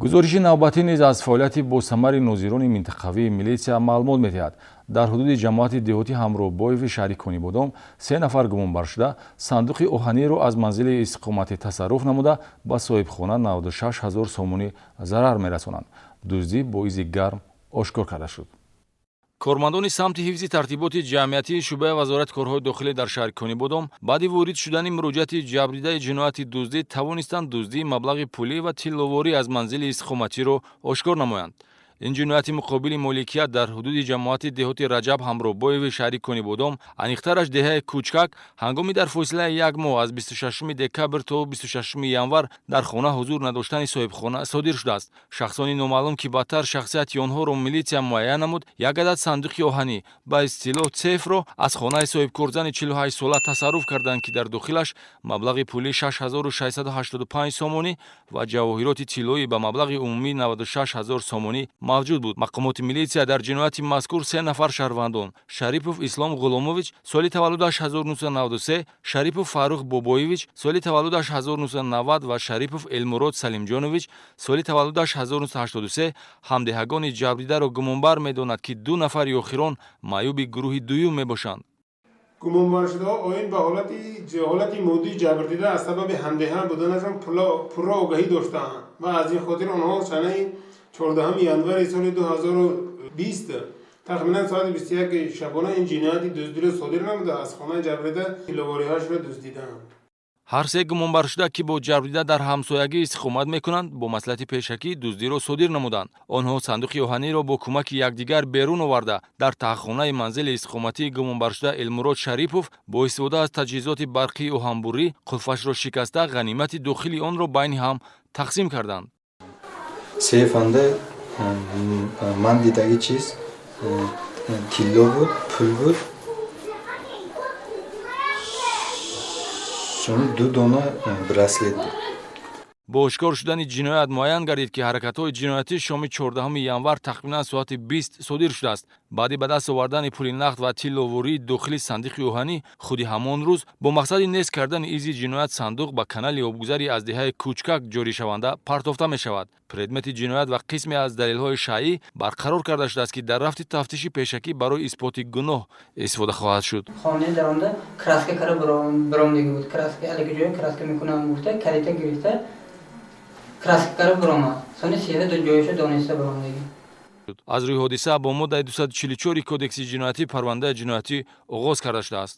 Гузориши навбатӣ низ аз фаъолияти босамари нозирони минтақавии милитсия маълумот медиҳад. Дар ҳудуди ҷамоати деҳоти Ҳамроҳбоеви шаҳри Конибодом се нафар гумонбаршуда сандуқи оҳаниро аз манзили истиқоматӣ тасарруф намуда, ба соҳибхона 96 ҳазор сомонӣ зарар мерасонанд. Дуздӣ бо изи гарм ошкор карда шуд. Кормандони самти ҳифзи тартиботи ҷамъиятии шӯъбаи Вазорати корҳои дохилӣ дар шаҳри Конибодом баъди ворид шудани муроҷиати ҷабрдидаи ҷинояти дуздӣ тавонистанд дуздии маблағи пулӣ ва тилловорӣ аз манзили истиқоматиро ошкор намоянд. Ин ҷинояти муқобили моликият дар ҳудуди ҷамоати деҳоти Раҷаб Ҳамроҳбоеви шаҳри Конибодом, аниқтараш деҳаи Кучкак, ҳангоми дар фосилаи як моҳ аз 26 декабр то 26 январ дар хона ҳузур надоштани соҳибхона содир шудааст. Шахсони номаълум, ки баъдтар шахсияти онҳоро милитсия муайян намуд, як адад сандуқи оҳанӣ, ба истилоҳ сейфро, аз хонаи соҳибкорзани 48-сола тасарруф карданд, ки дар дохилаш маблағи пулӣ 6685 сомонӣ ва ҷавоҳироти тиллоӣ ба маблағи умумӣ 96 ҳазор сомонӣ мавҷуд буд. Мақомоти милитсия дар ҷинояти мазкур се нафар шаҳрвандон: Шарипов Ислом Ғуломович, соли таваллудаш 1993, Шарипов Фаррух Бобоевич, соли таваллудаш 1990, ва Шарипов Элмурод Салимҷонович, соли таваллудаш 1983, ҳамдеҳагони ҷабрдидаро гумонбар медонад, ки ду нафари охирон маъюби гурӯҳи дуюм мебошанд. Гумонбаршудаҳо оин ба ҳолати моддии ҷабрдида аз сабаби ҳамдеҳа буданашон пурра огаҳӣ доштаанд ва аз ин хотир онҳо санаи 14 январи соли 2020 тахминан соати 21 шабона ин ҷинояти дуздиро содир намуда, аз хонаи ҷабрдида тилловориҳашро дуздидаанд. Ҳар се гумонбаршуда, ки бо ҷабрдида дар ҳамсоягӣ истиқомат мекунанд, бо маслиҳати пешакӣ дуздиро содир намуданд. Онҳо сандуқи оҳаниро бо кӯмаки якдигар берун оварда, дар таҳхонаи манзили истиқоматии гумонбаршуда Элмурод Шарипов бо истифода аз таҷҳизоти барқии оҳанбурӣ қулфашро шикаста, ғанимати дохили онро байни ҳам тақсим карданд. Сейфанда ман дидаги чиз тилло буд, пул буд, ду дона браслет буд. Бо ошкор шудани ҷиноят муайян гардид, ки ҳаракатҳои ҷиноятӣ шоми 14 январ тахминан соати 20 содир шудааст. Баъди ба даст овардани пули нақд ва тилловории дохили сандиқи оҳанӣ, худи ҳамон рӯз бо мақсади нест кардани изи ҷиноят сандуқ ба канали обгузари аз деҳаи Кучкак ҷоришаванда партофта мешавад. Предмети ҷиноят ва қисме аз далелҳои шайъӣ барқарор карда шудааст, ки дар рафти тафтиши пешакӣ барои исботи гуноҳ истифода хоҳад шуд. Хонаи даронда краска кара биромдагӣ буд. Краска алаки ҷоя краска мекунам гуфта, калита гирифта, краска кара биромад. Сони сева ҷояшо дониста биромдагӣ. Аз рӯи ҳодиса бо моддаи 244 Кодекси ҷиноятӣ парвандаи ҷиноятӣ оғоз карда шудааст.